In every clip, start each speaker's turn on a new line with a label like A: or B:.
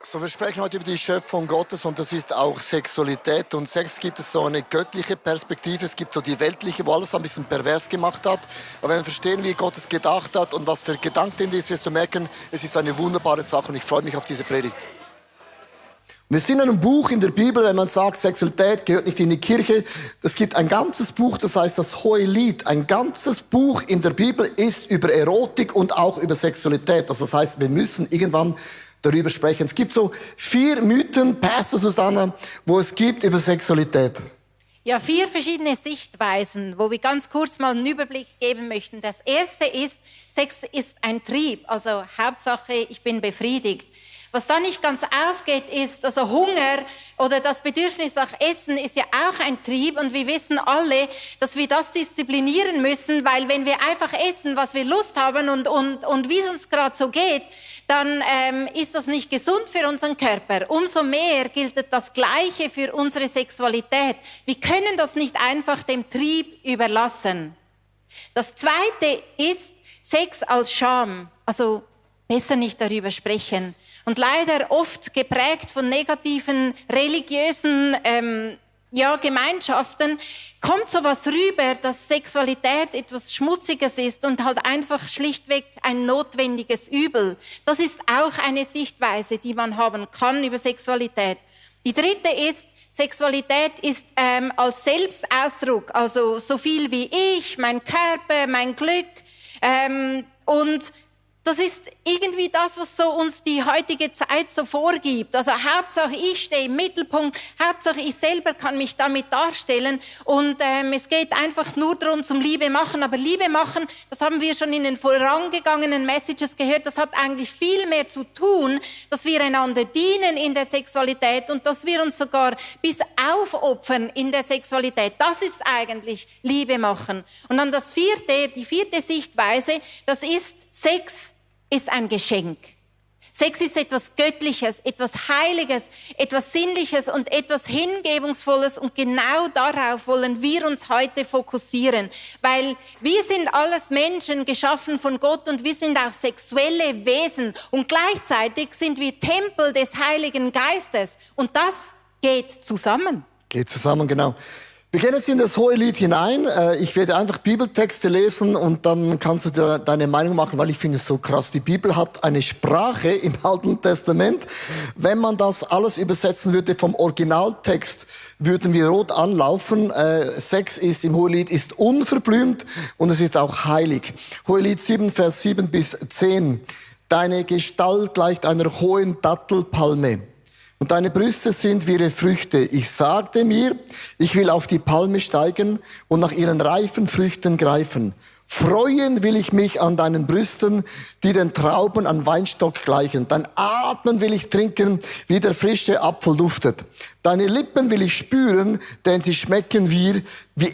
A: So, wir sprechen heute über die Schöpfung Gottes und das ist auch Sexualität. Und Sex gibt es so eine göttliche Perspektive, es gibt so die weltliche, wo alles ein bisschen pervers gemacht hat. Aber wenn wir verstehen, wie Gott es gedacht hat und was der Gedanke dahinter ist, wirst du merken, es ist eine wunderbare Sache und ich freue mich auf diese Predigt. Wir sind in einem Buch in der Bibel, wenn man sagt, Sexualität gehört nicht in die Kirche. Es gibt ein ganzes Buch, das heißt das Hohelied. Ein ganzes Buch in der Bibel ist über Erotik und auch über Sexualität. Also das heißt, wir müssen irgendwann darüber sprechen. Es gibt so 4 Mythen, Pastor Susanna, wo es gibt über Sexualität.
B: Ja, 4 verschiedene Sichtweisen, wo wir ganz kurz mal einen Überblick geben möchten. Das erste ist, Sex ist ein Trieb, also Hauptsache, ich bin befriedigt. Was da nicht ganz aufgeht, ist, also Hunger oder das Bedürfnis nach Essen ist ja auch ein Trieb und wir wissen alle, dass wir das disziplinieren müssen, weil wenn wir einfach essen, was wir Lust haben und wie es uns gerade so geht, dann ist das nicht gesund für unseren Körper. Umso mehr gilt das Gleiche für unsere Sexualität. Wir können das nicht einfach dem Trieb überlassen. Das Zweite ist Sex als Scham, also besser nicht darüber sprechen. Und leider oft geprägt von negativen religiösen Gemeinschaften kommt sowas rüber, dass Sexualität etwas Schmutziges ist und halt einfach schlichtweg ein notwendiges Übel. Das ist auch eine Sichtweise, die man haben kann über Sexualität. Die dritte ist, Sexualität ist als Selbstausdruck, also so viel wie ich, mein Körper, mein Glück und das ist irgendwie das, was so uns die heutige Zeit so vorgibt. Also Hauptsache ich stehe im Mittelpunkt, Hauptsache ich selber kann mich damit darstellen und es geht einfach nur darum zum Liebe machen. Aber Liebe machen, das haben wir schon in den vorangegangenen Messages gehört, das hat eigentlich viel mehr zu tun, dass wir einander dienen in der Sexualität und dass wir uns sogar bis aufopfern in der Sexualität. Das ist eigentlich Liebe machen. Und dann die vierte Sichtweise, das ist Sex ist ein Geschenk. Sex ist etwas Göttliches, etwas Heiliges, etwas Sinnliches und etwas Hingebungsvolles und genau darauf wollen wir uns heute fokussieren, weil wir sind alles Menschen geschaffen von Gott und wir sind auch sexuelle Wesen und gleichzeitig sind wir Tempel des Heiligen Geistes und das geht zusammen.
A: Geht zusammen, genau. Wir gehen jetzt in das Hohelied hinein. Ich werde einfach Bibeltexte lesen und dann kannst du dir deine Meinung machen, weil ich finde es so krass. Die Bibel hat eine Sprache im Alten Testament. Wenn man das alles übersetzen würde vom Originaltext, würden wir rot anlaufen. Sex ist im Hohelied ist unverblümt und es ist auch heilig. Hohelied 7, Vers 7 bis 10. Deine Gestalt gleicht einer hohen Dattelpalme. Und deine Brüste sind wie ihre Früchte. Ich sagte mir, ich will auf die Palme steigen und nach ihren reifen Früchten greifen. Freuen will ich mich an deinen Brüsten, die den Trauben an Weinstock gleichen. Dein Atmen will ich trinken, wie der frische Apfel duftet. Deine Lippen will ich spüren, denn sie schmecken wie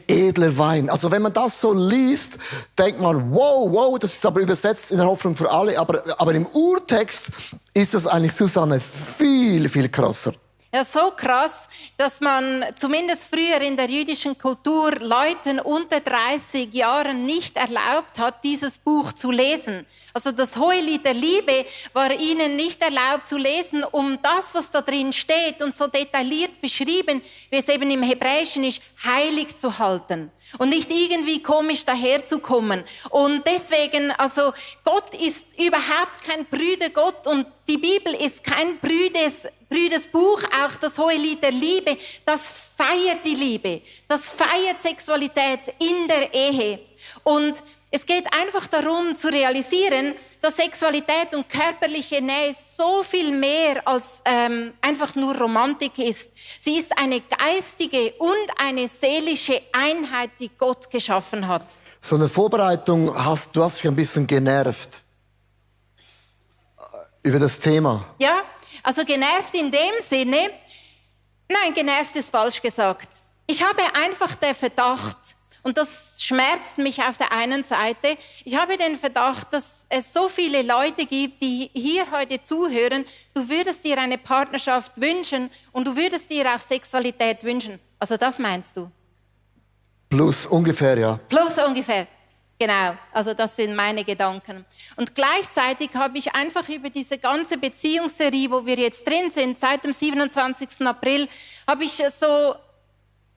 A: edler Wein. Also wenn man das so liest, denkt man, wow, das ist aber übersetzt in der Hoffnung für alle. Aber im Urtext ist das eigentlich, Susanne, viel, viel krasser.
B: Ja, so krass, dass man zumindest früher in der jüdischen Kultur Leuten unter 30 Jahren nicht erlaubt hat, dieses Buch zu lesen. Also das Hohelied der Liebe war ihnen nicht erlaubt zu lesen, um das, was da drin steht und so detailliert beschrieben, wie es eben im Hebräischen ist, heilig zu halten. Und nicht irgendwie komisch daherzukommen. Und deswegen, also Gott ist überhaupt kein prüder Gott und die Bibel ist kein prüdes Buch, auch das Hohelied der Liebe, das feiert die Liebe, das feiert Sexualität in der Ehe. Und es geht einfach darum zu realisieren, dass Sexualität und körperliche Nähe so viel mehr als einfach nur Romantik ist. Sie ist eine geistige und eine seelische Einheit, die Gott geschaffen hat.
A: So eine Vorbereitung, du hast dich ein bisschen genervt über das Thema.
B: Ja, also genervt in dem Sinne, nein, genervt ist falsch gesagt. Ich habe einfach den Verdacht, und das schmerzt mich auf der einen Seite. Ich habe den Verdacht, dass es so viele Leute gibt, die hier heute zuhören. Du würdest dir eine Partnerschaft wünschen und du würdest dir auch Sexualität wünschen. Also das meinst du?
A: Plus ungefähr, ja.
B: Plus ungefähr. Genau, also das sind meine Gedanken. Und gleichzeitig habe ich einfach über diese ganze Beziehungsserie, wo wir jetzt drin sind, seit dem 27. April, habe ich so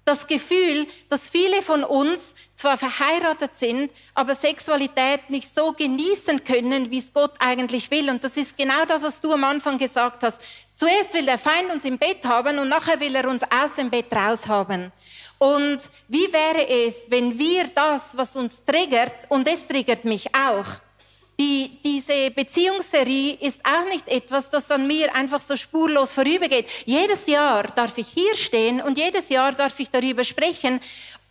B: das Gefühl, dass viele von uns zwar verheiratet sind, aber Sexualität nicht so genießen können, wie es Gott eigentlich will. Und das ist genau das, was du am Anfang gesagt hast. Zuerst will der Feind uns im Bett haben und nachher will er uns aus dem Bett raus haben. Und wie wäre es, wenn wir das, was uns triggert, und es triggert mich auch, diese Beziehungsserie ist auch nicht etwas, das an mir einfach so spurlos vorübergeht. Jedes Jahr darf ich hier stehen und jedes Jahr darf ich darüber sprechen,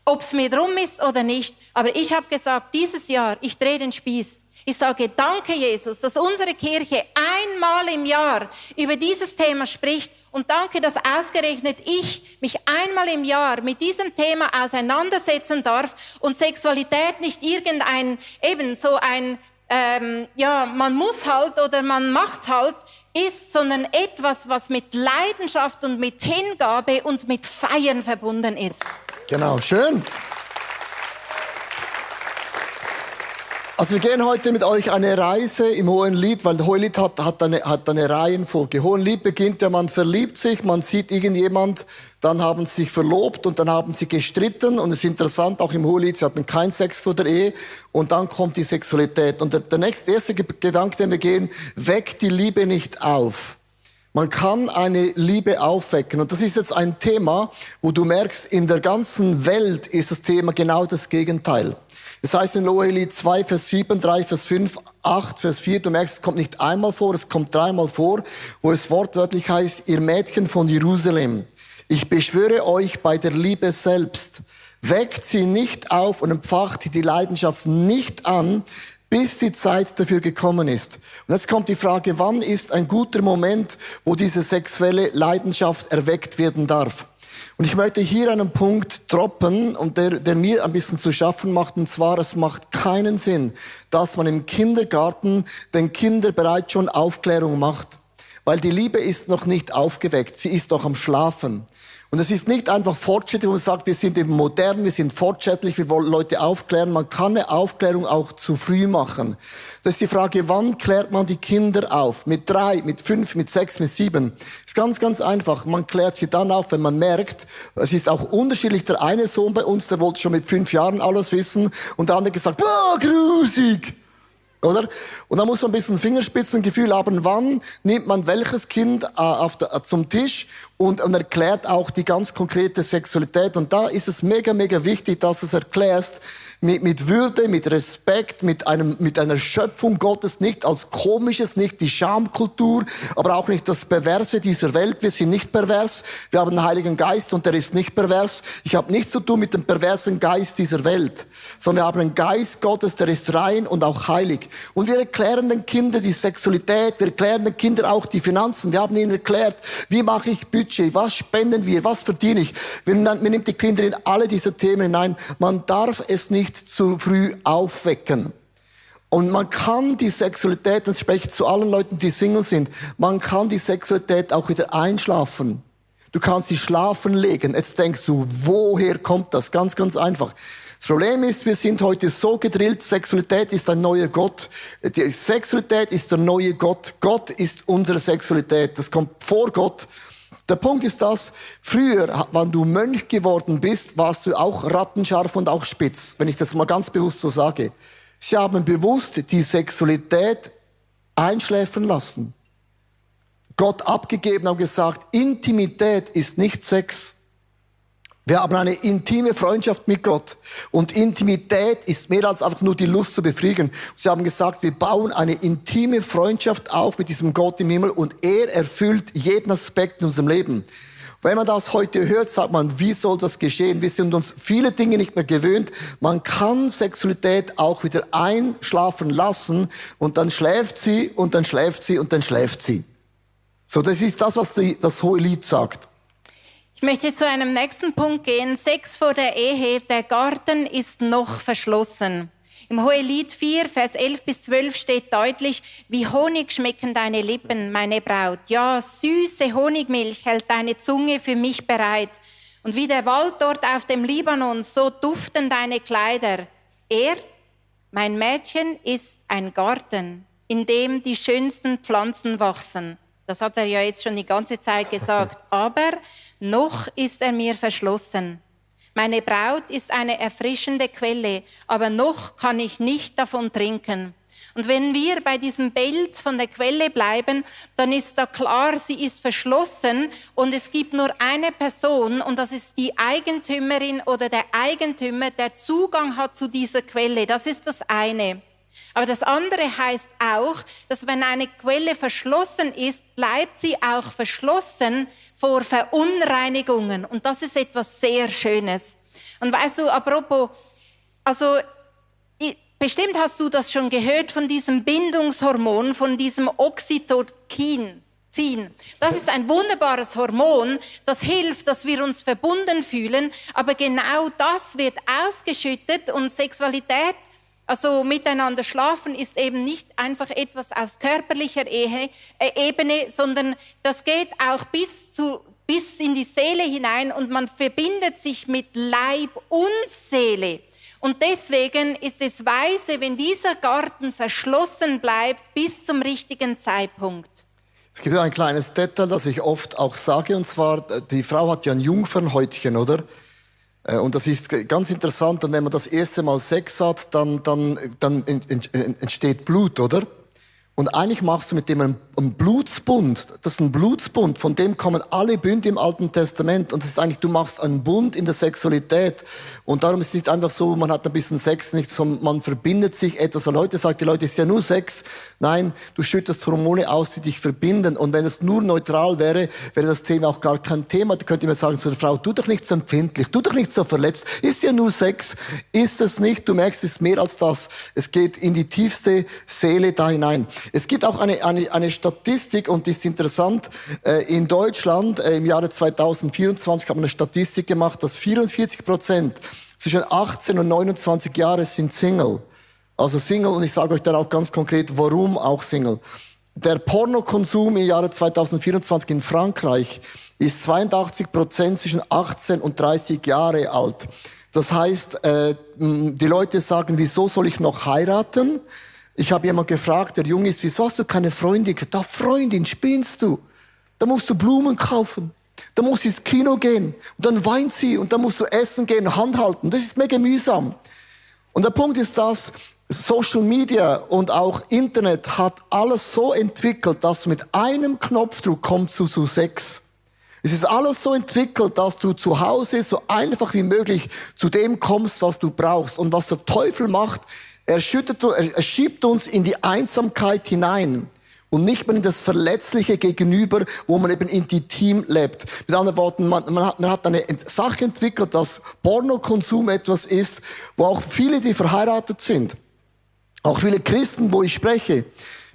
B: ob es mir drum ist oder nicht. Aber ich habe gesagt, dieses Jahr, ich drehe den Spieß. Ich sage, danke Jesus, dass unsere Kirche einmal im Jahr über dieses Thema spricht und danke, dass ausgerechnet ich mich einmal im Jahr mit diesem Thema auseinandersetzen darf und Sexualität nicht irgendein, eben so ein, man muss halt oder man macht's halt, ist, sondern etwas, was mit Leidenschaft und mit Hingabe und mit Feiern verbunden ist.
A: Genau, schön. Also wir gehen heute mit euch eine Reise im Hohelied, weil der Hohelied hat eine Reihenfolge. Hohelied beginnt ja, man verliebt sich, man sieht irgendjemand, dann haben sie sich verlobt und dann haben sie gestritten. Und es ist interessant, auch im Hohelied, sie hatten keinen Sex vor der Ehe und dann kommt die Sexualität. Und der erste Gedanke, den wir gehen, weckt die Liebe nicht auf. Man kann eine Liebe aufwecken. Und das ist jetzt ein Thema, wo du merkst, in der ganzen Welt ist das Thema genau das Gegenteil. Das heißt in Hohelied 2, Vers 7, 3, Vers 5, 8, Vers 4, du merkst, es kommt nicht einmal vor, es kommt dreimal vor, wo es wortwörtlich heißt, ihr Mädchen von Jerusalem, ich beschwöre euch bei der Liebe selbst, weckt sie nicht auf und empfacht die Leidenschaft nicht an, bis die Zeit dafür gekommen ist. Und jetzt kommt die Frage, wann ist ein guter Moment, wo diese sexuelle Leidenschaft erweckt werden darf? Und ich möchte hier einen Punkt droppen, und der mir ein bisschen zu schaffen macht, und zwar, es macht keinen Sinn, dass man im Kindergarten den Kindern bereits schon Aufklärung macht. Weil die Liebe ist noch nicht aufgeweckt, sie ist noch am Schlafen. Und es ist nicht einfach Fortschritt, wo man sagt, wir sind eben modern, wir sind fortschrittlich, wir wollen Leute aufklären. Man kann eine Aufklärung auch zu früh machen. Das ist die Frage, wann klärt man die Kinder auf? Mit 3, mit 5, mit 6, mit 7? Das ist ganz, ganz einfach. Man klärt sie dann auf, wenn man merkt, es ist auch unterschiedlich. Der eine Sohn bei uns, der wollte schon mit 5 Jahren alles wissen und der andere gesagt, boah, grusig. Oder? Und da muss man ein bisschen Fingerspitzengefühl haben, wann nimmt man welches Kind zum Tisch und erklärt auch die ganz konkrete Sexualität. Und da ist es mega, mega wichtig, dass du es erklärst mit Würde, mit Respekt, mit einer Schöpfung Gottes, nicht als Komisches, nicht die Schamkultur, aber auch nicht das Perverse dieser Welt. Wir sind nicht pervers. Wir haben einen Heiligen Geist und der ist nicht pervers. Ich habe nichts zu tun mit dem perversen Geist dieser Welt, sondern wir haben einen Geist Gottes, der ist rein und auch heilig. Und wir erklären den Kindern die Sexualität, wir erklären den Kindern auch die Finanzen. Wir haben ihnen erklärt, wie mache ich Budget, was spenden wir, was verdiene ich. Man nimmt die Kinder in alle diese Themen hinein. Man darf es nicht zu früh aufwecken. Und man kann die Sexualität, das spreche ich zu allen Leuten, die Single sind, man kann die Sexualität auch wieder einschlafen. Du kannst sie schlafen legen. Jetzt denkst du, woher kommt das? Ganz, ganz einfach. Das Problem ist, wir sind heute so gedrillt, Sexualität ist ein neuer Gott. Die Sexualität ist der neue Gott. Gott ist unsere Sexualität. Das kommt vor Gott. Der Punkt ist das, früher, wenn du Mönch geworden bist, warst du auch rattenscharf und auch spitz, wenn ich das mal ganz bewusst so sage. Sie haben bewusst die Sexualität einschläfern lassen. Gott abgegeben und gesagt, Intimität ist nicht Sex. Wir haben eine intime Freundschaft mit Gott. Und Intimität ist mehr als einfach nur die Lust zu befriedigen. Sie haben gesagt, wir bauen eine intime Freundschaft auf mit diesem Gott im Himmel und er erfüllt jeden Aspekt in unserem Leben. Wenn man das heute hört, sagt man, wie soll das geschehen? Wir sind uns viele Dinge nicht mehr gewöhnt. Man kann Sexualität auch wieder einschlafen lassen und dann schläft sie und dann schläft sie und dann schläft sie. So, das ist das, was das Hohelied sagt.
B: Ich möchte zu einem nächsten Punkt gehen. Sex vor der Ehe, der Garten ist noch verschlossen. Im Hohelied 4, Vers 11 bis 12 steht deutlich, wie Honig schmecken deine Lippen, meine Braut. Ja, süße Honigmilch hält deine Zunge für mich bereit. Und wie der Wald dort auf dem Libanon, so duften deine Kleider. Er Mein Mädchen ist ein Garten, in dem die schönsten Pflanzen wachsen. Das hat er ja jetzt schon die ganze Zeit gesagt. Aber noch ist er mir verschlossen. Meine Braut ist eine erfrischende Quelle, aber noch kann ich nicht davon trinken. Und wenn wir bei diesem Bild von der Quelle bleiben, dann ist da klar, sie ist verschlossen und es gibt nur eine Person und das ist die Eigentümerin oder der Eigentümer, der Zugang hat zu dieser Quelle. Das ist das eine. Aber das andere heißt auch, dass wenn eine Quelle verschlossen ist, bleibt sie auch verschlossen vor Verunreinigungen. Und das ist etwas sehr Schönes. Und weißt du, apropos, also bestimmt hast du das schon gehört von diesem Bindungshormon, von diesem Oxytocin. Das ist ein wunderbares Hormon, das hilft, dass wir uns verbunden fühlen. Aber genau das wird ausgeschüttet und Sexualität, also miteinander schlafen, ist eben nicht einfach etwas auf körperlicher Ebene, sondern das geht auch bis in die Seele hinein und man verbindet sich mit Leib und Seele. Und deswegen ist es weise, wenn dieser Garten verschlossen bleibt bis zum richtigen Zeitpunkt.
A: Es gibt ein kleines Detail, das ich oft auch sage, und zwar, die Frau hat ja ein Jungfernhäutchen, oder? Und das ist ganz interessant, und wenn man das erste Mal Sex hat, dann entsteht Blut, oder? Und eigentlich machst du mit dem einen Blutsbund. Das ist ein Blutsbund, von dem kommen alle Bünde im Alten Testament. Und das ist eigentlich, du machst einen Bund in der Sexualität. Und darum ist es nicht einfach so, man hat ein bisschen Sex, nicht so, man verbindet sich etwas. Und heute sagt die Leute, es ist ja nur Sex. Nein, du schüttest Hormone aus, die dich verbinden. Und wenn es nur neutral wäre, wäre das Thema auch gar kein Thema. Da könnte man sagen zu der Frau, tu doch nicht so empfindlich, tu doch nicht so verletzt. Ist ja nur Sex. Ist es nicht. Du merkst, es ist mehr als das. Es geht in die tiefste Seele da hinein. Es gibt auch eine Statistik, und die ist interessant. In Deutschland im Jahre 2024 hat man eine Statistik gemacht, dass 44% zwischen 18 und 29 Jahre sind Single. Also Single, und ich sage euch dann auch ganz konkret, warum auch Single. Der Pornokonsum im Jahre 2024 in Frankreich ist 82% zwischen 18 und 30 Jahre alt. Das heißt, die Leute sagen, wieso soll ich noch heiraten? Ich habe jemand gefragt, der jung ist, wieso hast du keine Freundin? Ich sagte, Freundin, spinnst du? Da musst du Blumen kaufen. Da musst du ins Kino gehen. Und dann weint sie. Und dann musst du essen gehen, Hand halten. Das ist mega mühsam. Und der Punkt ist, dass Social Media und auch Internet hat alles so entwickelt, dass du mit einem Knopfdruck kommst zu Sex. Es ist alles so entwickelt, dass du zu Hause so einfach wie möglich zu dem kommst, was du brauchst. Und was der Teufel macht, er schiebt uns in die Einsamkeit hinein und nicht mehr in das Verletzliche Gegenüber, wo man eben intim lebt. Mit anderen Worten, man hat eine Sache entwickelt, dass Pornokonsum etwas ist, wo auch viele, die verheiratet sind, auch viele Christen, wo ich spreche,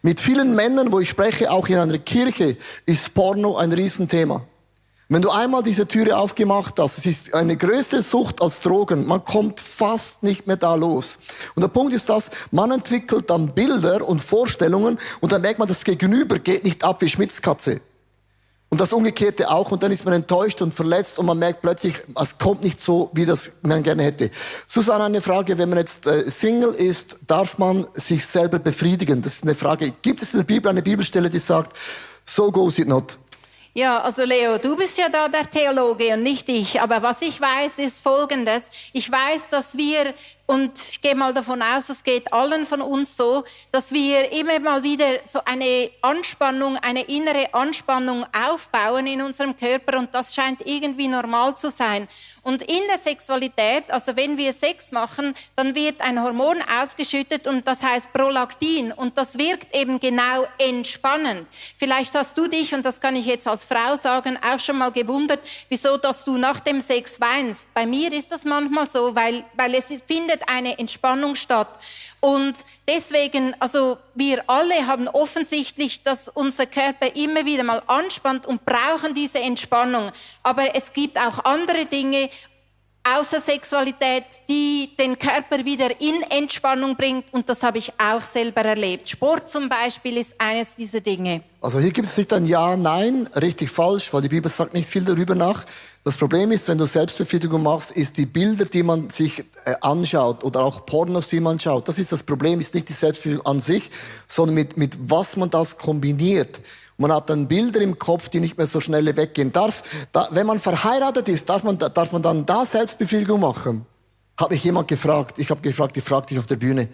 A: mit vielen Männern, wo ich spreche, auch in einer Kirche, ist Porno ein Riesenthema. Wenn du einmal diese Türe aufgemacht hast, es ist eine größere Sucht als Drogen. Man kommt fast nicht mehr da los. Und der Punkt ist das, man entwickelt dann Bilder und Vorstellungen und dann merkt man, das Gegenüber geht nicht ab wie Schmitzkatze. Und das Umgekehrte auch. Und dann ist man enttäuscht und verletzt und man merkt plötzlich, es kommt nicht so, wie das man gerne hätte. Susanne, eine Frage, wenn man jetzt Single ist, darf man sich selber befriedigen? Das ist eine Frage. Gibt es in der Bibel eine Bibelstelle, die sagt, so goes it not?
B: Ja, also Leo, du bist ja da der Theologe und nicht ich. Aber was ich weiß, ist Folgendes. Ich weiß, dass wir, und ich gehe mal davon aus, es geht allen von uns so, dass wir immer mal wieder so eine Anspannung, eine innere Anspannung aufbauen in unserem Körper und das scheint irgendwie normal zu sein. Und in der Sexualität, also wenn wir Sex machen, dann wird ein Hormon ausgeschüttet und das heißt Prolaktin und das wirkt eben genau entspannend. Vielleicht hast du dich, und das kann ich jetzt als Frau sagen, auch schon mal gewundert, wieso, dass du nach dem Sex weinst. Bei mir ist das manchmal so, weil es findet eine Entspannung statt. Und deswegen, also wir alle haben offensichtlich, dass unser Körper immer wieder mal anspannt und brauchen diese Entspannung. Aber es gibt auch andere Dinge außer Sexualität, die den Körper wieder in Entspannung bringt. Und das habe ich auch selber erlebt. Sport zum Beispiel ist eines dieser Dinge.
A: Also hier gibt es nicht ein Ja, Nein, richtig, falsch, weil die Bibel sagt nicht viel darüber nach. Das Problem ist, wenn du Selbstbefriedigung machst, ist die Bilder, die man sich anschaut oder auch Pornos, die man schaut. Das ist das Problem, ist nicht die Selbstbefriedigung an sich, sondern mit was man das kombiniert. Man hat dann Bilder im Kopf, die nicht mehr so schnell weggehen. Wenn man verheiratet ist, darf man dann da Selbstbefriedigung machen? Habe ich jemand gefragt. Ich habe gefragt, ich fragte dich auf der Bühne.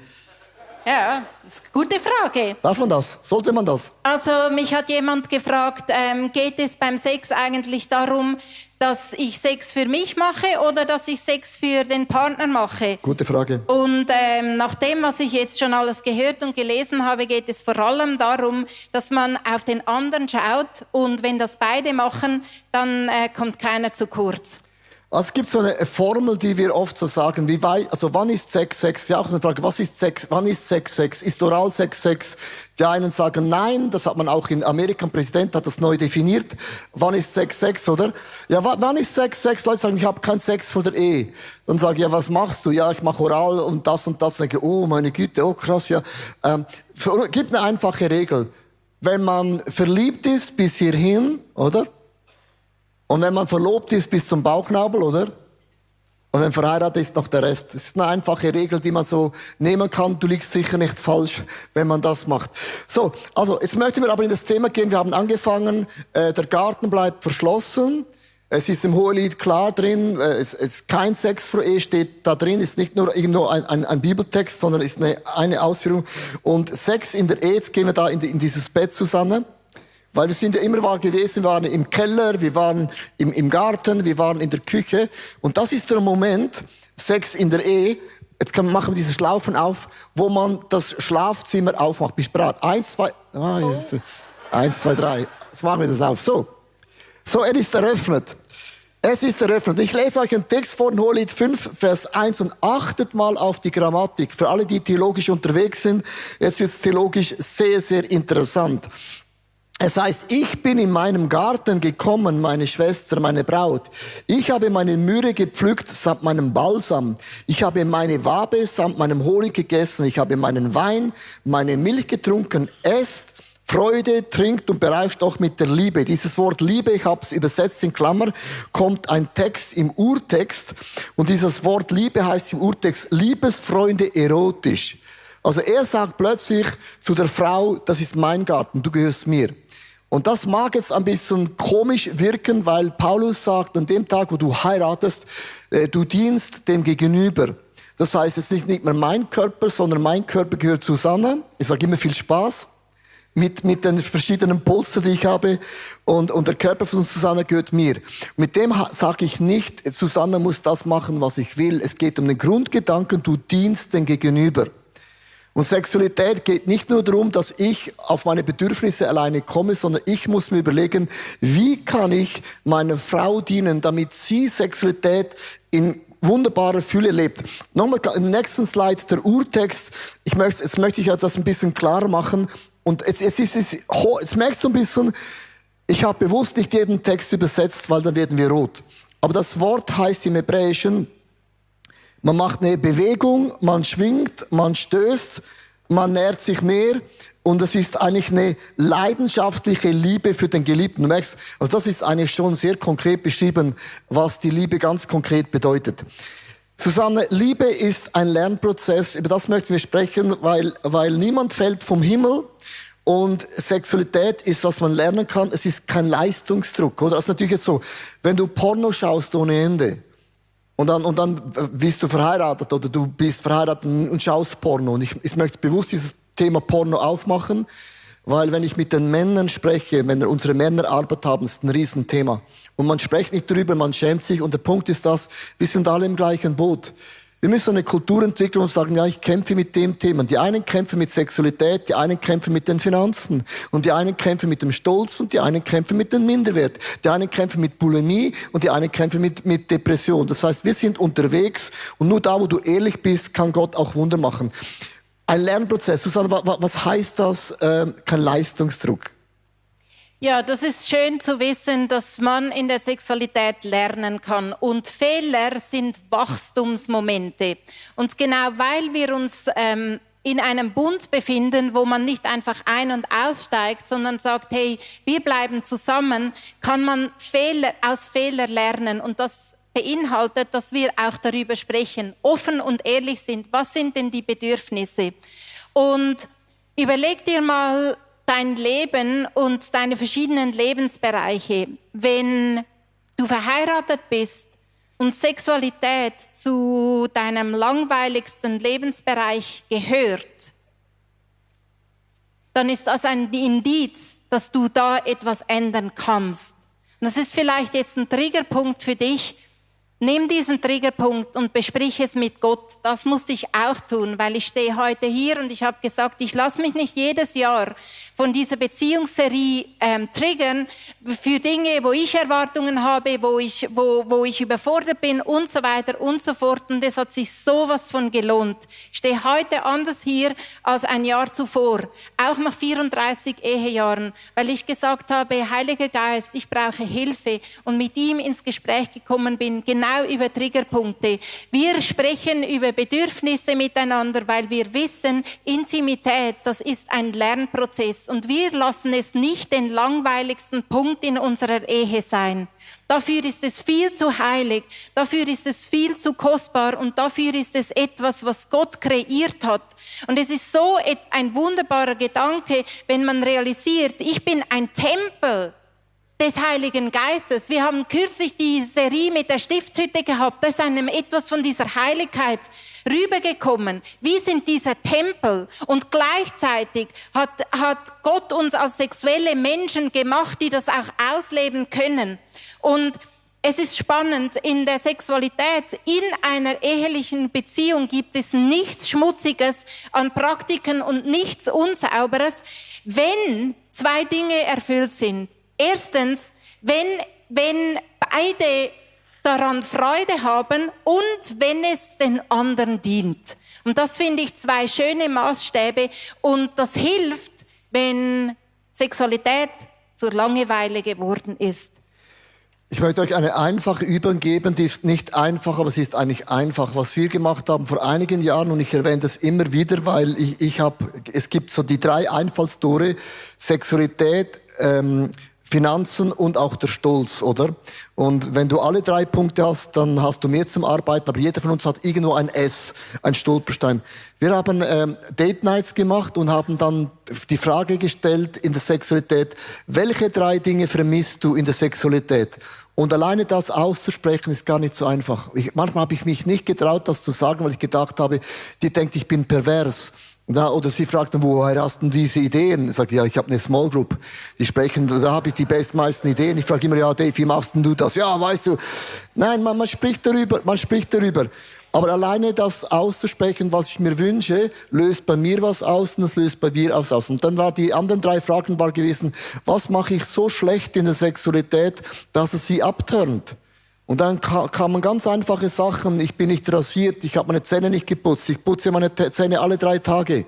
B: Ja, das ist eine gute Frage.
A: Darf man das? Sollte man das?
B: Also mich hat jemand gefragt, geht es beim Sex eigentlich darum, dass ich Sex für mich mache oder dass ich Sex für den Partner mache?
A: Gute Frage.
B: Und nach dem, was ich jetzt schon alles gehört und gelesen habe, geht es vor allem darum, dass man auf den anderen schaut und wenn das beide machen, dann kommt keiner zu kurz.
A: Also es gibt so eine Formel, die wir oft so sagen, wann ist Sex Sex? Ja, auch eine Frage, was ist Sex? Wann ist Sex Sex? Ist Oralsex Sex? Die einen sagen nein, das hat man auch in Amerika, ein Präsident hat das neu definiert. Wann ist Sex Sex, oder? Ja, wann ist Sex Sex? Leute sagen, ich habe keinen Sex vor der Ehe. Dann sage ich, ja, was machst du? Ja, ich mache Oral und das und das. Dann denke ich, oh meine Güte, oh krass, ja. Gibt eine einfache Regel. Wenn man verliebt ist bis hierhin, oder? Und wenn man verlobt ist, bis zum Bauchnabel, oder? Und wenn verheiratet ist, noch der Rest. Das ist eine einfache Regel, die man so nehmen kann. Du liegst sicher nicht falsch, wenn man das macht. So, also jetzt möchten wir aber in das Thema gehen. Wir haben angefangen, der Garten bleibt verschlossen. Es ist im Hohelied klar drin, es ist kein Sex vor Ehe steht da drin, ist nicht nur irgendwo ein Bibeltext, sondern ist eine Ausführung. Und Sex in der Ehe, jetzt gehen wir da in dieses Bett zusammen. Weil wir sind ja immer gewesen, wir waren im Keller, wir waren im Garten, wir waren in der Küche. Und das ist der Moment, Sex in der Ehe, jetzt machen wir diese Schlaufen auf, wo man das Schlafzimmer aufmacht. Bist du bereit? 1, 2, 1, 2, 3. Jetzt machen wir das auf. So, er ist eröffnet. Es ist eröffnet. Ich lese euch einen Text vor, Hohelied 5, Vers 1 und achtet mal auf die Grammatik. Für alle, die theologisch unterwegs sind, jetzt wird es theologisch sehr, sehr interessant. Es heißt, ich bin in meinem Garten gekommen, meine Schwester, meine Braut. Ich habe meine Myrrhe gepflückt samt meinem Balsam. Ich habe meine Wabe samt meinem Honig gegessen. Ich habe meinen Wein, meine Milch getrunken. Esst, Freude, trinkt und berauscht auch mit der Liebe. Dieses Wort Liebe, ich habe es übersetzt in Klammer, kommt ein Text im Urtext. Und dieses Wort Liebe heißt im Urtext Liebesfreunde erotisch. Also er sagt plötzlich zu der Frau, das ist mein Garten, du gehörst mir. Und das mag jetzt ein bisschen komisch wirken, weil Paulus sagt, an dem Tag, wo du heiratest, du dienst dem Gegenüber. Das heißt, es ist nicht mehr mein Körper, sondern mein Körper gehört Susanne. Ich sage immer viel Spaß mit den verschiedenen Polster, die ich habe. Und der Körper von Susanne gehört mir. Mit dem sage ich nicht, Susanne muss das machen, was ich will. Es geht um den Grundgedanken, du dienst dem Gegenüber. Und Sexualität geht nicht nur darum, dass ich auf meine Bedürfnisse alleine komme, sondern ich muss mir überlegen, wie kann ich meiner Frau dienen, damit sie Sexualität in wunderbarer Fülle lebt. Nochmal im nächsten Slide der Urtext. Jetzt möchte ich das ein bisschen klarer machen. Und jetzt merkst du ein bisschen, ich habe bewusst nicht jeden Text übersetzt, weil dann werden wir rot. Aber das Wort heißt im Hebräischen, man macht eine Bewegung, man schwingt, man stößt, man nährt sich mehr und es ist eigentlich eine leidenschaftliche Liebe für den Geliebten. Du merkst, also das ist eigentlich schon sehr konkret beschrieben, was die Liebe ganz konkret bedeutet. Susanne, Liebe ist ein Lernprozess, über das möchten wir sprechen, weil niemand fällt vom Himmel. Und Sexualität ist, was man lernen kann, es ist kein Leistungsdruck, oder? Das ist natürlich jetzt so, wenn du Porno schaust ohne Ende, und dann bist du verheiratet oder du bist verheiratet und schaust Porno. Und ich möchte bewusst dieses Thema Porno aufmachen, weil wenn ich mit den Männern spreche, wenn wir unsere Männerarbeit haben, ist ein Riesenthema. Und man spricht nicht darüber, man schämt sich. Und der Punkt ist das, wir sind alle im gleichen Boot. Wir müssen eine Kultur entwickeln und sagen, ja, ich kämpfe mit dem Thema. Die einen kämpfen mit Sexualität, die einen kämpfen mit den Finanzen. Und die einen kämpfen mit dem Stolz und die einen kämpfen mit dem Minderwert. Die einen kämpfen mit Bulimie und die einen kämpfen mit Depression. Das heißt, wir sind unterwegs und nur da, wo du ehrlich bist, kann Gott auch Wunder machen. Ein Lernprozess. Susanne, was heißt das? Kein Leistungsdruck.
B: Ja, das ist schön zu wissen, dass man in der Sexualität lernen kann. Und Fehler sind Wachstumsmomente. Und genau weil wir uns in einem Bund befinden, wo man nicht einfach ein- und aussteigt, sondern sagt, hey, wir bleiben zusammen, kann man aus Fehlern lernen. Und das beinhaltet, dass wir auch darüber sprechen, offen und ehrlich sind. Was sind denn die Bedürfnisse? Und überleg dir mal dein Leben und deine verschiedenen Lebensbereiche. Wenn du verheiratet bist und Sexualität zu deinem langweiligsten Lebensbereich gehört, dann ist das ein Indiz, dass du da etwas ändern kannst. Und das ist vielleicht jetzt ein Triggerpunkt für dich. Nimm diesen Triggerpunkt und besprich es mit Gott. Das musste ich auch tun, weil ich stehe heute hier und ich habe gesagt, ich lasse mich nicht jedes Jahr von dieser Beziehungsserie triggern für Dinge, wo ich Erwartungen habe, wo ich überfordert bin und so weiter und so fort. Und es hat sich sowas von gelohnt. Ich stehe heute anders hier als ein Jahr zuvor, auch nach 34 Ehejahren, weil ich gesagt habe, Heiliger Geist, ich brauche Hilfe und mit ihm ins Gespräch gekommen bin, genau über Triggerpunkte. Wir sprechen über Bedürfnisse miteinander, weil wir wissen, Intimität, das ist ein Lernprozess und wir lassen es nicht den langweiligsten Punkt in unserer Ehe sein. Dafür ist es viel zu heilig, dafür ist es viel zu kostbar und dafür ist es etwas, was Gott kreiert hat. Und es ist so ein wunderbarer Gedanke, wenn man realisiert, ich bin ein Tempel des Heiligen Geistes. Wir haben kürzlich die Serie mit der Stiftshütte gehabt. Da ist einem etwas von dieser Heiligkeit rübergekommen. Wir sind dieser Tempel und gleichzeitig hat Gott uns als sexuelle Menschen gemacht, die das auch ausleben können. Und es ist spannend, in der Sexualität, in einer ehelichen Beziehung gibt es nichts Schmutziges an Praktiken und nichts Unsauberes, wenn zwei Dinge erfüllt sind. Erstens, wenn beide daran Freude haben und wenn es den anderen dient. Und das finde ich zwei schöne Maßstäbe und das hilft, wenn Sexualität zur Langeweile geworden ist.
A: Ich möchte euch eine einfache Übung geben, die ist nicht einfach, aber sie ist eigentlich einfach. Was wir gemacht haben vor einigen Jahren, und ich erwähne das immer wieder, weil es gibt so die 3 Einfallstore, Sexualität, Finanzen und auch der Stolz, oder? Und wenn du alle 3 Punkte hast, dann hast du mehr zum Arbeiten, aber jeder von uns hat irgendwo ein S, ein Stolperstein. Wir haben Date Nights gemacht und haben dann die Frage gestellt in der Sexualität, welche 3 Dinge vermisst du in der Sexualität? Und alleine das auszusprechen ist gar nicht so einfach. Manchmal habe ich mich nicht getraut, das zu sagen, weil ich gedacht habe, die denkt, ich bin pervers. Oder sie fragt dann, woher hast du diese Ideen? Ich sage, ja, ich habe eine Small Group. Die sprechen, da habe ich die meisten Ideen. Ich frage immer, ja, Dave, wie machst denn du das? Ja, weißt du. Nein, man spricht darüber. Aber alleine das auszusprechen, was ich mir wünsche, löst bei mir was aus und das löst bei dir was aus. Und dann war die anderen 3 Fragen gewesen, was mache ich so schlecht in der Sexualität, dass es sie abturnt? Und dann kamen ganz einfache Sachen. Ich bin nicht rasiert, ich habe meine Zähne nicht geputzt, ich putze meine Zähne alle 3 Tage.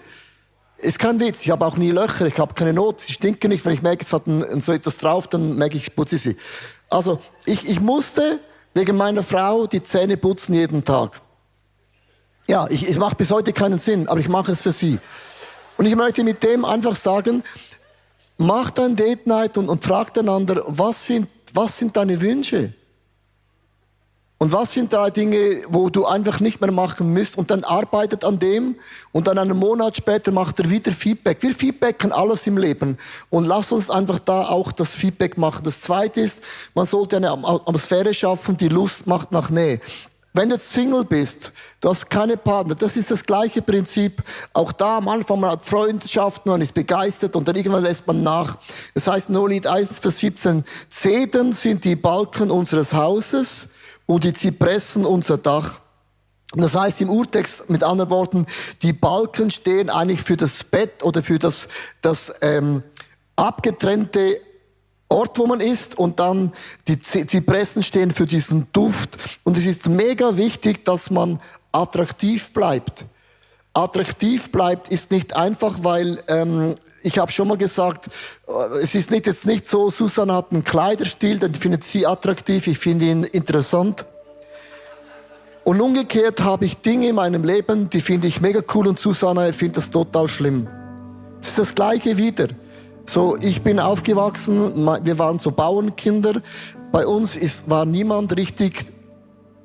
A: Ist kein Witz, ich habe auch nie Löcher, ich habe keine Not, sie stinken nicht. Wenn ich merke, es hat so etwas drauf, dann merke ich putze sie. Also ich musste wegen meiner Frau die Zähne putzen jeden Tag. Ja, es macht bis heute keinen Sinn, aber ich mache es für sie. Und ich möchte mit dem einfach sagen, macht ein Date Night und fragt einander, was sind deine Wünsche? Und was sind 3 Dinge, wo du einfach nicht mehr machen musst? Und dann arbeitet an dem und dann einen Monat später macht er wieder Feedback. Wir feedbacken alles im Leben und lass uns einfach da auch das Feedback machen. Das Zweite ist, man sollte eine Atmosphäre schaffen, die Lust macht nach Nähe. Wenn du jetzt Single bist, du hast keine Partner, das ist das gleiche Prinzip. Auch da am Anfang, man hat Freundschaften, man ist begeistert und dann irgendwann lässt man nach. Das heißt, Hohelied 1, Vers 17, Zedern sind die Balken unseres Hauses und die Zypressen unser Dach. Das heißt im Urtext, mit anderen Worten, die Balken stehen eigentlich für das Bett oder für das abgetrennte Ort, wo man ist, und dann die Zypressen stehen für diesen Duft. Und es ist mega wichtig, dass man attraktiv bleibt. Attraktiv bleibt ist nicht einfach, weil ich habe schon mal gesagt, es ist jetzt nicht so, Susanne hat einen Kleiderstil, den findet sie attraktiv, ich finde ihn interessant. Und umgekehrt habe ich Dinge in meinem Leben, die finde ich mega cool und Susanne findet das total schlimm. Es ist das Gleiche wieder. So, ich bin aufgewachsen, wir waren so Bauernkinder. Bei uns war niemand richtig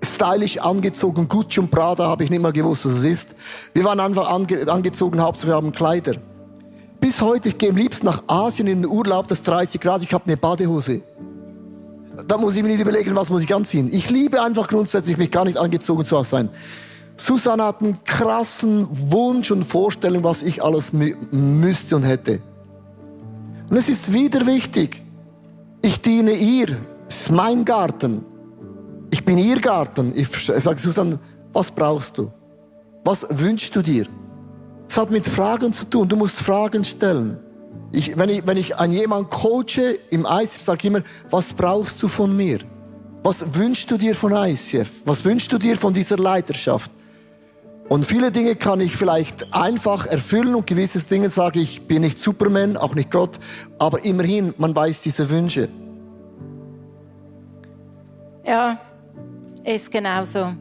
A: stylisch angezogen. Gucci und Prada habe ich nicht mal gewusst, was es ist. Wir waren einfach angezogen, Hauptsache wir haben Kleider. Bis heute, ich gehe am liebsten nach Asien in den Urlaub, das 30 Grad, ich habe eine Badehose. Da muss ich mir nicht überlegen, was muss ich anziehen. Ich liebe einfach grundsätzlich, mich gar nicht angezogen zu sein. Susanne hat einen krassen Wunsch und Vorstellung, was ich alles müsste und hätte. Und es ist wieder wichtig, ich diene ihr, es ist mein Garten. Ich bin ihr Garten. Ich sage Susanne, was brauchst du? Was wünschst du dir? Es hat mit Fragen zu tun, du musst Fragen stellen. Wenn ich an jemanden coache im ICF, sage ich immer, was brauchst du von mir? Was wünschst du dir von ICF? Was wünschst du dir von dieser Leiterschaft? Und viele Dinge kann ich vielleicht einfach erfüllen und gewisse Dinge sage ich, bin nicht Superman, auch nicht Gott, aber immerhin, man weiß diese Wünsche.
B: Ja, ist genauso.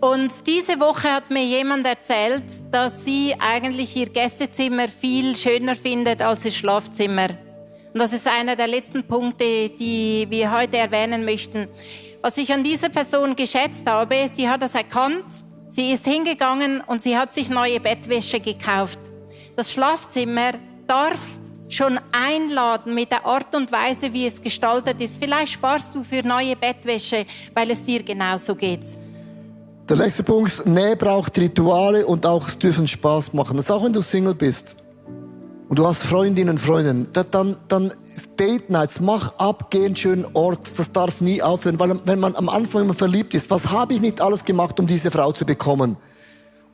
B: Und diese Woche hat mir jemand erzählt, dass sie eigentlich ihr Gästezimmer viel schöner findet als ihr Schlafzimmer. Und das ist einer der letzten Punkte, die wir heute erwähnen möchten. Was ich an dieser Person geschätzt habe, sie hat das erkannt, sie ist hingegangen und sie hat sich neue Bettwäsche gekauft. Das Schlafzimmer darf schon einladen mit der Art und Weise, wie es gestaltet ist. Vielleicht sparst du für neue Bettwäsche, weil es dir genauso geht.
A: Der nächste Punkt, Nähe braucht Rituale und auch es dürfen Spaß machen. Das ist auch wenn du Single bist und du hast Freundinnen und Freunde, dann Date Nights, mach ab, geh einen schönen Ort, das darf nie aufhören, weil wenn man am Anfang immer verliebt ist, was habe ich nicht alles gemacht, um diese Frau zu bekommen?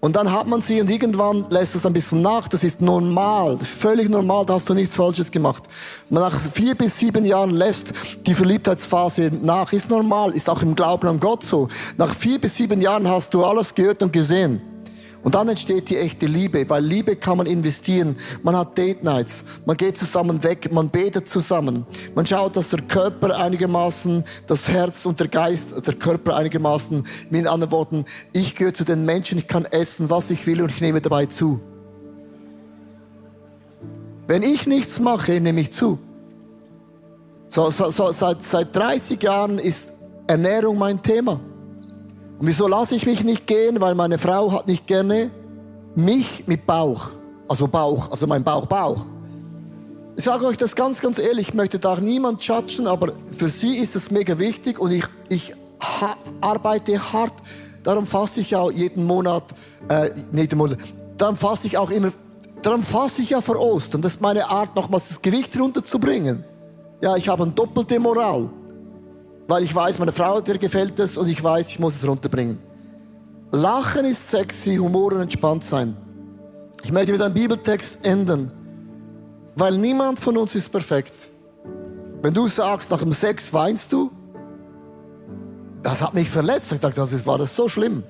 A: Und dann hat man sie und irgendwann lässt es ein bisschen nach, das ist normal, das ist völlig normal, da hast du nichts Falsches gemacht. Und nach 4 bis 7 Jahren lässt die Verliebtheitsphase nach, ist normal, ist auch im Glauben an Gott so. Nach 4 bis 7 Jahren hast du alles gehört und gesehen. Und dann entsteht die echte Liebe, weil Liebe kann man investieren. Man hat Date Nights, man geht zusammen weg, man betet zusammen. Man schaut, dass der Körper einigermaßen, das Herz und der Geist, der Körper einigermaßen, mit anderen Worten, ich gehöre zu den Menschen, ich kann essen, was ich will und ich nehme dabei zu. Wenn ich nichts mache, nehme ich zu. Seit 30 Jahren ist Ernährung mein Thema. Und wieso lasse ich mich nicht gehen? Weil meine Frau hat nicht gerne mich mit Bauch. Also mein Bauch. Ich sage euch das ganz, ganz ehrlich, ich möchte da niemand judgen, aber für sie ist es mega wichtig und ich arbeite hart. Darum fasse ich auch darum fasse ich ja vor Ostern. Das ist meine Art, nochmals das Gewicht runterzubringen. Ja, ich habe eine doppelte Moral. Weil ich weiß, meine Frau, der gefällt es und ich weiß, ich muss es runterbringen. Lachen ist sexy, Humor und entspannt sein. Ich möchte mit einem Bibeltext enden, weil niemand von uns ist perfekt. Wenn du sagst, nach dem Sex weinst du, das hat mich verletzt. Ich dachte, war das so schlimm?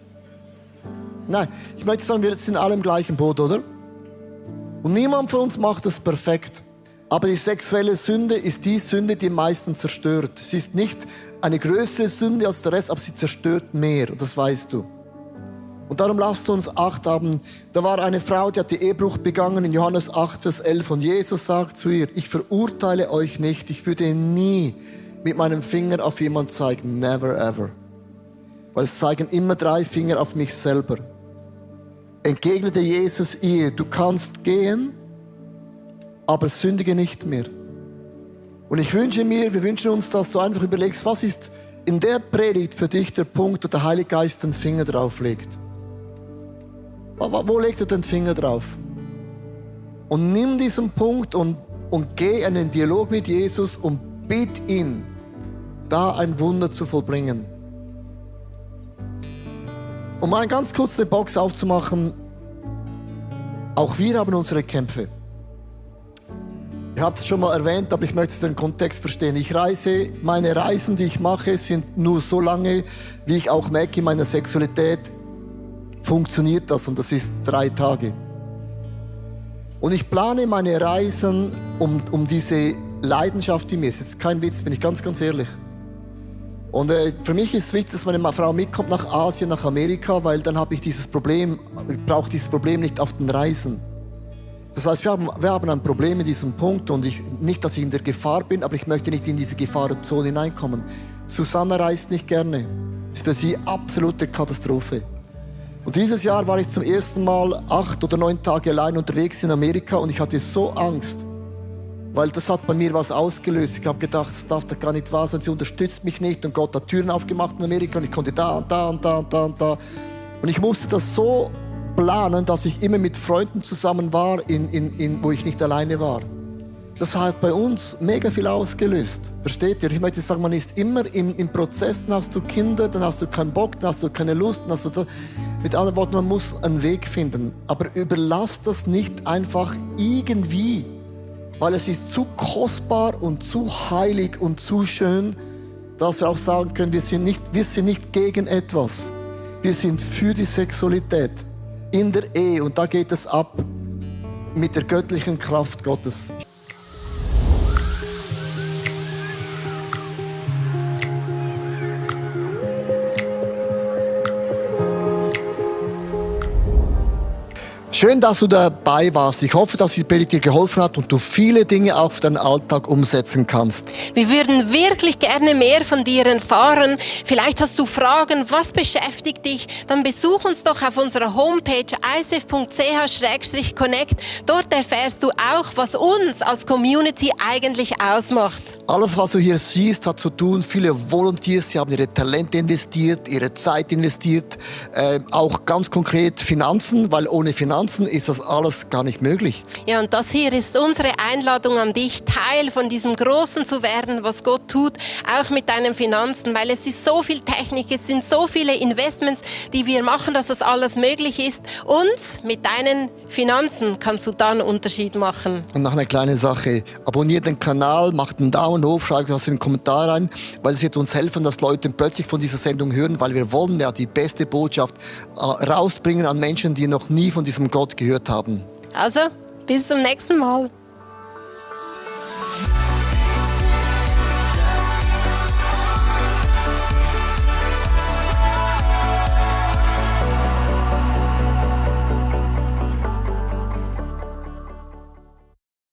A: Nein, ich möchte sagen, wir sind alle im gleichen Boot, oder? Und niemand von uns macht das perfekt. Aber die sexuelle Sünde ist die Sünde, die am meisten zerstört. Sie ist nicht eine größere Sünde als der Rest, aber sie zerstört mehr. Und das weißt du. Und darum lasst uns Acht haben. Da war eine Frau, die hat die Ehebruch begangen in Johannes 8, Vers 11. Und Jesus sagt zu ihr, ich verurteile euch nicht. Ich würde nie mit meinem Finger auf jemanden zeigen. Never ever. Weil es zeigen immer 3 Finger auf mich selber. Entgegnete Jesus ihr, du kannst gehen, aber sündige nicht mehr. Und wir wünschen uns, dass du einfach überlegst, was ist in der Predigt für dich der Punkt, wo der Heilige Geist den Finger drauf legt. Wo legt er den Finger drauf? Und nimm diesen Punkt und geh in einen Dialog mit Jesus und bitt ihn, da ein Wunder zu vollbringen. Um mal ganz kurz eine Box aufzumachen, auch wir haben unsere Kämpfe. Ich habe es schon mal erwähnt, aber ich möchte den Kontext verstehen. Meine Reisen, die ich mache, sind nur so lange, wie ich auch merke, in meiner Sexualität funktioniert das und das ist 3 Tage. Und ich plane meine Reisen um diese Leidenschaft, die mir ist. Das ist kein Witz, bin ich ganz, ganz ehrlich. Und für mich ist es wichtig, dass meine Frau mitkommt nach Asien, nach Amerika, weil dann habe ich ich brauche dieses Problem nicht auf den Reisen. Das heißt, wir haben ein Problem in diesem Punkt und nicht, dass ich in der Gefahr bin, aber ich möchte nicht in diese Gefahrenzone hineinkommen. Susanna reist nicht gerne. Das ist für sie absolute Katastrophe. Und dieses Jahr war ich zum ersten Mal 8 oder 9 Tage allein unterwegs in Amerika und ich hatte so Angst, weil das hat bei mir was ausgelöst. Ich habe gedacht, das darf doch gar nicht wahr sein, sie unterstützt mich nicht und Gott hat Türen aufgemacht in Amerika und ich konnte da und da und da und da und da. Und ich musste das so planen, dass ich immer mit Freunden zusammen war, wo ich nicht alleine war. Das hat bei uns mega viel ausgelöst. Versteht ihr? Ich möchte sagen, man ist immer im Prozess, dann hast du Kinder, dann hast du keinen Bock, dann hast du keine Lust, dann hast du das. Mit anderen Worten, man muss einen Weg finden. Aber überlass das nicht einfach irgendwie, weil es ist zu kostbar und zu heilig und zu schön, dass wir auch sagen können, wir sind nicht gegen etwas. Wir sind für die Sexualität in der Ehe und da geht es ab mit der göttlichen Kraft Gottes. Schön, dass du dabei warst. Ich hoffe, dass die Predigt dir geholfen hat und du viele Dinge auch für deinen Alltag umsetzen kannst.
B: Wir würden wirklich gerne mehr von dir erfahren. Vielleicht hast du Fragen, was beschäftigt dich? Dann besuch uns doch auf unserer Homepage icf.ch/connect. Dort erfährst du auch, was uns als Community eigentlich ausmacht.
A: Alles, was du hier siehst, hat zu tun. Viele Volunteers, sie haben ihre Talente investiert, ihre Zeit investiert. Auch ganz konkret Finanzen, weil ohne Finanzen ist das alles gar nicht möglich.
B: Ja, und das hier ist unsere Einladung an dich, Teil von diesem Großen zu werden, was Gott tut, auch mit deinen Finanzen, weil es ist so viel Technik, es sind so viele Investments, die wir machen, dass das alles möglich ist. Und mit deinen Finanzen kannst du da einen Unterschied machen.
A: Und noch eine kleine Sache, abonniert den Kanal, macht einen Daumen hoch, schreibt was in den Kommentar rein, weil es wird uns helfen, dass Leute plötzlich von dieser Sendung hören, weil wir wollen ja die beste Botschaft rausbringen an Menschen, die noch nie von diesem Gott gehört haben.
B: Also, bis zum nächsten Mal.